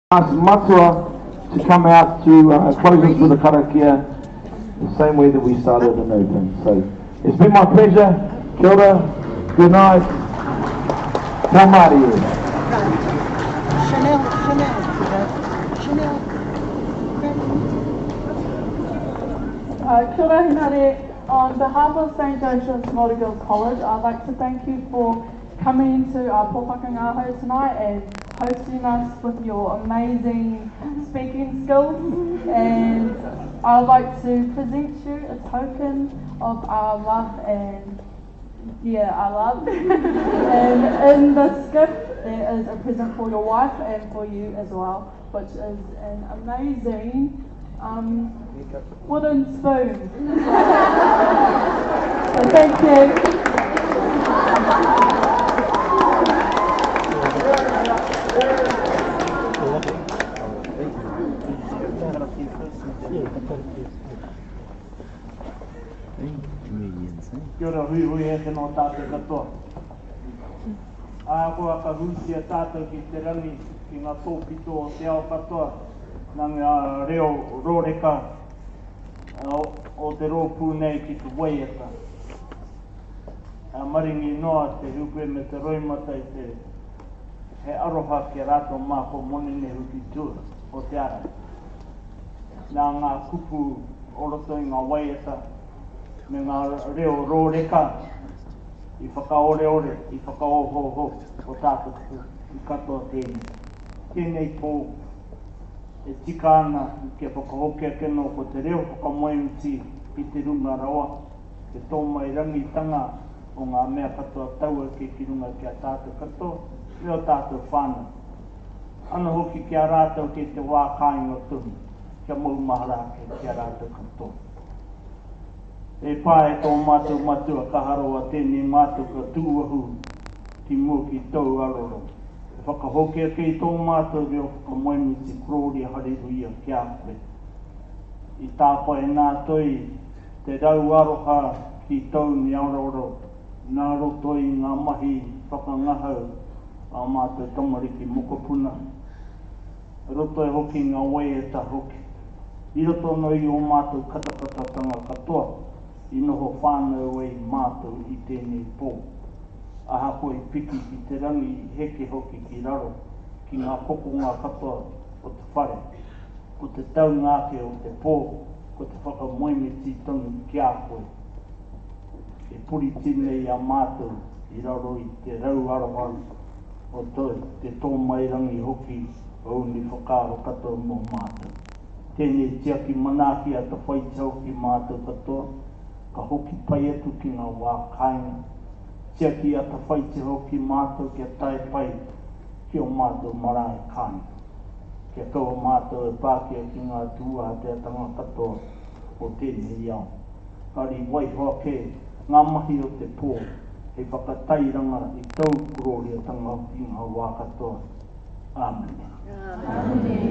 Ask Matua to come out to close us with a karakia the same way that we started and opened. So it's been my pleasure. Kia ora. Good night. Ka mārie. Chanel, Chanel, Chanel. Kia ora Hinare. On behalf of St Joseph's Māori Girls College, I'd like to thank you for coming to our Pō Whakangahau tonight and hosting us with your amazing speaking skills. And I'd like to present you a token of our love and, yeah, our love. And in this gift, there is a present for your wife and for you as well, which is an amazing wooden spoon. So thank you. Kia ora huihui eke nō tātou katoa. Ahakoa ka hūtia tātou ki te rangi, ki ngā tōpito o te ao katoa, nā ngā reo rōreka o te rōpū nei ki te waiata. Ka maringi noa te hupē me te roimata i te he aroha ki a rātou mā ko Monenehu ki tua o te ara. Nā ngā kupu o roto i ngā waiata me ngā reo rōreka i whakaoreore, i whakaohooho o tātou i katoa tēnei. Tēnei pō e tika ana kia whakahoki ake anō ko te reo whakamoemiti ki te runga rawa, te tōmairangitanga o ngā mea katoa tau ake ki runga ki a tātou katoa me ō tātou whānau. Anō hoki ki a rātou kei te wā kāinga tonu, kia maumahara ake ki a rātou katoa. E pā e tō mātou Matua kaha rawa tēnei mātou ka tūohu ki mua ki tōu aroro. E whakahoki ake i tō mātou reo whakamoemiti korōria hareruia ki a koe. I tāpae nā toi te rau aroha ki tōu nei aroro nā roto i ngā mahi whakangahau a mātou tamariki mokopuna. Roto e hoki ngā waiata hoki. I roto anō i ō mātou katakatatanga katoa, i noho whānau ai mātou i tēnei pō. Ahakoa i piki ki te rangi, i heke hoki ki raro, ki ngā kokonga katoa o te whare. Ko te taunga ake o te pō, ko te whakamoemiti tonu ki a koe. E puriti nei a mātou i raro i te rau aroha o toi, te tōmairangi hoki o uni whakaaro katoa mō mātou. Tēnei tiaki manaaki atawhaitia hoki mātou katoa, ka hoki pai atu ki ngā wā kāinga. Tiaki atawhaitia hoki mātou kia tae pai ki ō mātou marae kāinga. Kia kaua mātou e pākia ki ngā tūāteatanga katoa o tēnei ao. Engari waiho ake ngā mahi o te pō hei whakatairanga i tōu korōriatanga hoki i ngā wā katoa. Āmene. Āmene.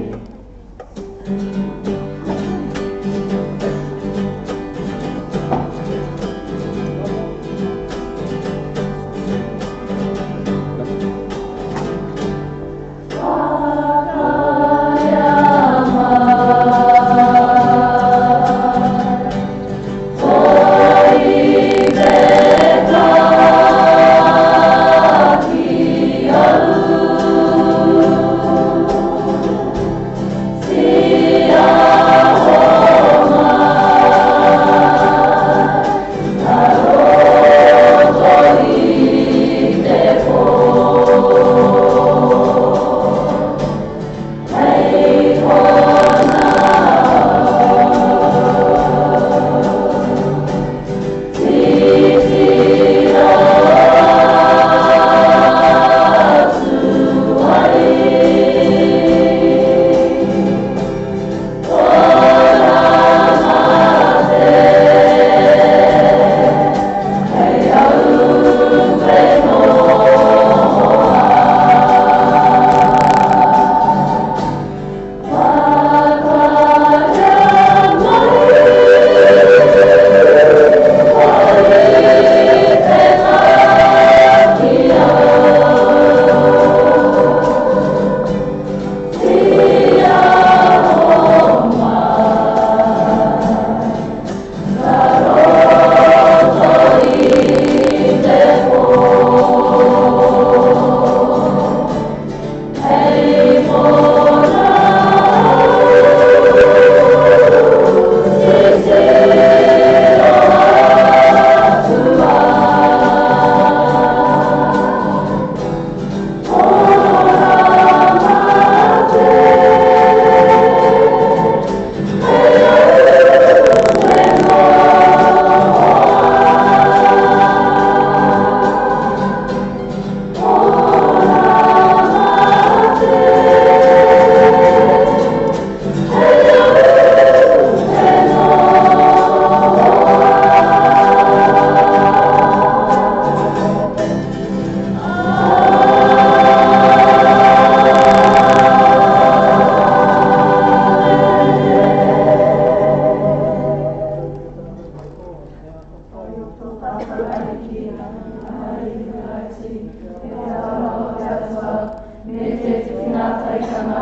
Aitanga,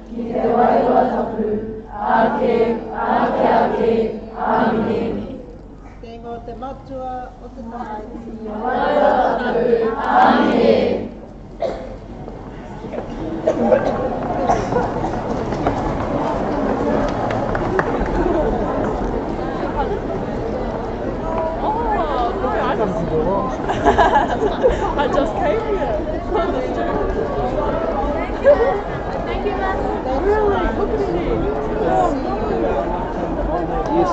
ki te Wairua Tapu, āke, āke ake, āmine. Te ingoa o te Matua, o te Tamaiti, o te Wairua Tapu, āmine. I just came here. Thank you. Thank you, Master. Really? Look at me. Yes, yes.